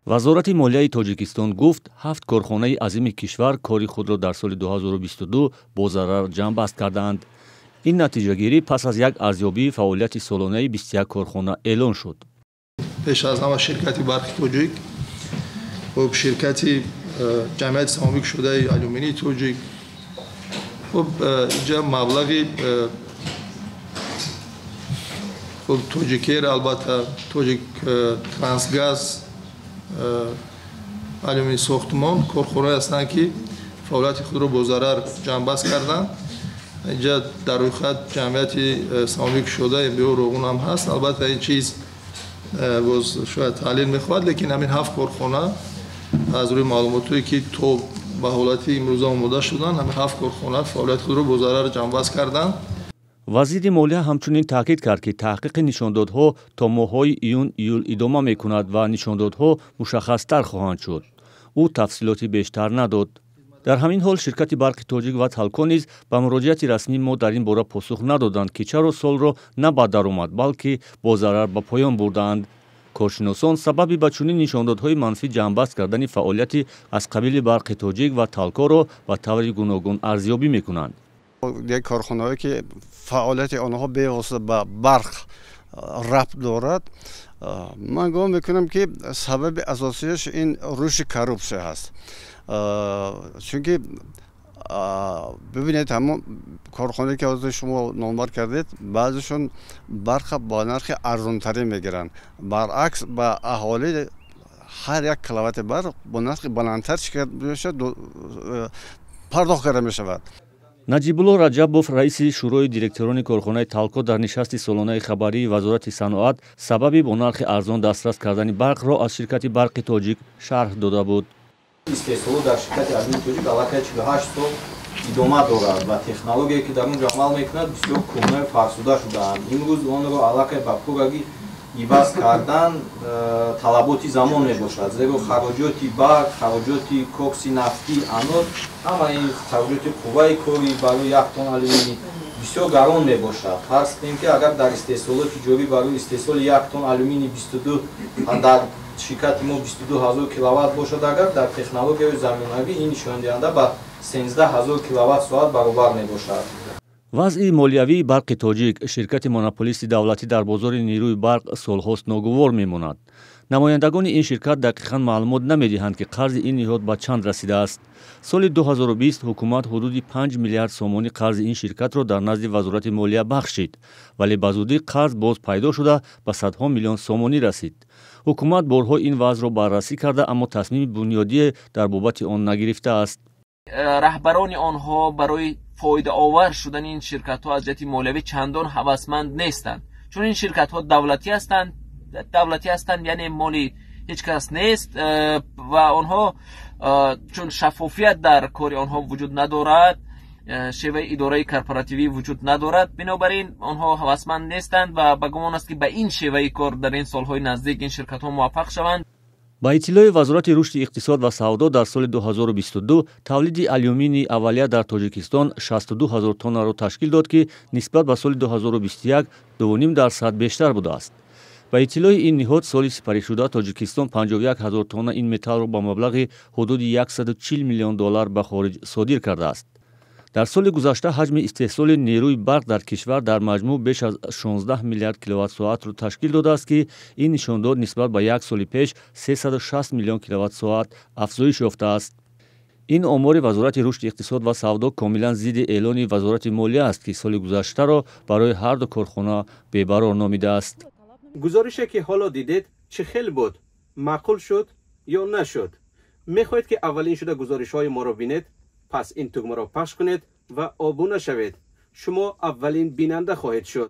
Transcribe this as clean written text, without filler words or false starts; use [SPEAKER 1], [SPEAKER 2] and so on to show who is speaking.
[SPEAKER 1] Вазорати молияи Тоҷикистон гуфт, ҳафт корхонаи азими кишвар кори худро дар соли 2022 бо зарар ҷамъбаст кардаанд. Ин натиҷагирӣ пас аз як арзёбии фаъолияти солонаи 21 корхона эълон шуд.
[SPEAKER 2] Пеш аз ҳама ширкати Барқи Тоҷик, хуб, ширкати Ҷамъияти саҳомӣ кушодаи Алюминии Тоҷик, хуб, инҷа маблағи, хуб, Тоҷикер, албатта, Тоҷик Трансгаз, Алюмини Сохтмон корхонаҳое ҳастанд, ки фаъолияти худро бо зарар ҷамъбаст карданд. Инҷа дар рӯйхат Ҷамъияти саҳомӣ кушодаи МБО Роғун ҳам ҳаст. Албатта, ин чиз боз шояд таҳлил мехоҳад, лекин ҳамин ҳафт корхона аз рӯи маълумотҳое, ки то ба ҳолати имрӯза омода шуданд, ҳамин ҳафт корхона фаъолияти худро бо зарар ҷамъбаст карданд.
[SPEAKER 1] Вазири молия ҳамчунин таъкид кард, ки таҳқиқи нишондодҳо то моҳҳои июн, июл идома мекунад ва нишондодҳо мушаххастар хоҳанд шуд. Ӯ тафсилоти бештар надод. Дар ҳамин ҳол, ширкати Барқи Тоҷик ва Талко низ ба муроҷиати расмии мо дар ин бора посух надоданд, ки чаро солро на ба даромад, балки бо зарар ба поён бурдаанд. Коршиносон сабаби ба чунин нишондодҳои манфӣ ҷамъбаст кардани фаъолияти аз қабили Барқи Тоҷик ва Талкоро ба таври гуногун арзёбӣ мекунанд.
[SPEAKER 3] Як корхонаҳое, ки фаъолияти онҳо бевосита ба барқ рабт дорад, ман гумон мекунам, ки сабаби асосияш ин рушди коррупсия ҳаст, чунки бибинед, ҳамон корхонае, ки ҳозир шумо номбар кардед, баъзешон барқа бо нархи арзонтарин мегиранд, баръакс, ба аҳолӣ ҳар як киловатти барқ бо нархи баландтар пардохт карда мешавад.
[SPEAKER 1] Наҷибулло Раҷабов, раиси шӯрои директорони корхонаи Талко, дар нишасти солонаи хабарии Вазорати саноат сабаби бо нархи арзон дастрас кардани барқро аз ширкати Барқи Тоҷик шарҳ дода буд.
[SPEAKER 4] Истеҳсолот дар ширкати Алюмини Тоҷик аллакай 48 сол идома дорад ва технологие, ки дар он ҷо амал мекунад, бисёр кӯҳнаю фарсуда шудаанд. Имрӯз онро аллакай ба пуррагӣ иваз кардан талаботи замон мебошад, зеро хароҷоти барқ, хароҷоти кокси нафтӣ, анод, ҳама ин хароҷоти қувваи корӣ барои як тонна алюминӣ бисёр гарон мебошад. Фарз кунем, ки агар дар истеҳсолоти ҷорӣ барои истеҳсоли як тонна алюминӣ 22, дар ширкати мо 22 ҳазор киловатт бошад, агар дар технологияи замонавӣ ин нишондиҳанда ба 13 ҳазор киловатт соат баробар мебошад.
[SPEAKER 1] Вазъи молиявии Барқи Тоҷик, ширкати монополисти давлатӣ дар бозори нерӯи барқ, солҳост ногувор мемонад. Намояндагони ин ширкат дақиқан маълумот намедиҳанд, ки қарзи ин ниҳод ба чанд расидааст. Соли 2020 ҳукумат ҳудуди 5 миллиард сомонӣ қарзи ин ширкатро дар назди Вазорати молия бахшид, вале ба зудӣ қарз боз пайдо шуда, ба садҳо миллион сомонӣ расид. Ҳукумат борҳо ин вазъро баррасӣ карда, аммо тасмими бунёдие дар бобати он нагирифтааст.
[SPEAKER 5] Раҳбарони онҳо барои фоидаовар шудани ин ширкатҳо аз ҷиҳати молиявӣ чандон ҳавасманд нестанд, чун ин ширкатҳо давлатӣ ҳастанд, яъне моли ҳеҷ кас нест ва онҳо чун шаффофият дар кори онҳо вуҷуд надорад, шеваи идораи корпоративӣ вуҷуд надорад, бинобар ин онҳо ҳавасманд нестанд ва ба гумон аст, ки ба ин шеваи кор дар ин солҳои наздик ин ширкатҳо муваффақ шаванд.
[SPEAKER 1] Ба иттилои Вазорати рушди иқтисод ва савдо, дар соли 2022 тавлиди алюминии аввалия дар Тоҷикистон 62 ҳазор тоннаро ташкил дод, ки нисбат ба соли 2021 2,5% бештар будааст. Ба иттилои ин ниҳод, соли сипаришуда Тоҷикистон 51 ҳазор тонна ин металлро ба маблағи ҳудуди 140 миллион доллар ба хориҷ содир кардааст. Дар соли гузашта ҳаҷми истеҳсоли нерӯи барқ дар кишвар дар маҷмӯъ беш аз 16 миллиард киловатт-соатро ташкил додааст, ки ин нишондод нисбат ба як соли пеш 360 миллион киловатт-соат афзоиш ёфтааст. Ин омори Вазорати рушди иқтисод ва савдо комилан зидди эълони Вазорати молия аст, ки соли гузаштаро барои ҳарду корхона бебарор номидааст.
[SPEAKER 6] Гузорише, ки ҳоло дидед, чӣ хел буд? Маъқул шуд ё нашуд? Мехоҳед, ки аввалин шуда гузоришҳои моро бинед? Пас ин тугмаро пахш кунед ва обуна шавед. Шумо аввалин бинанда хоҳед шуд.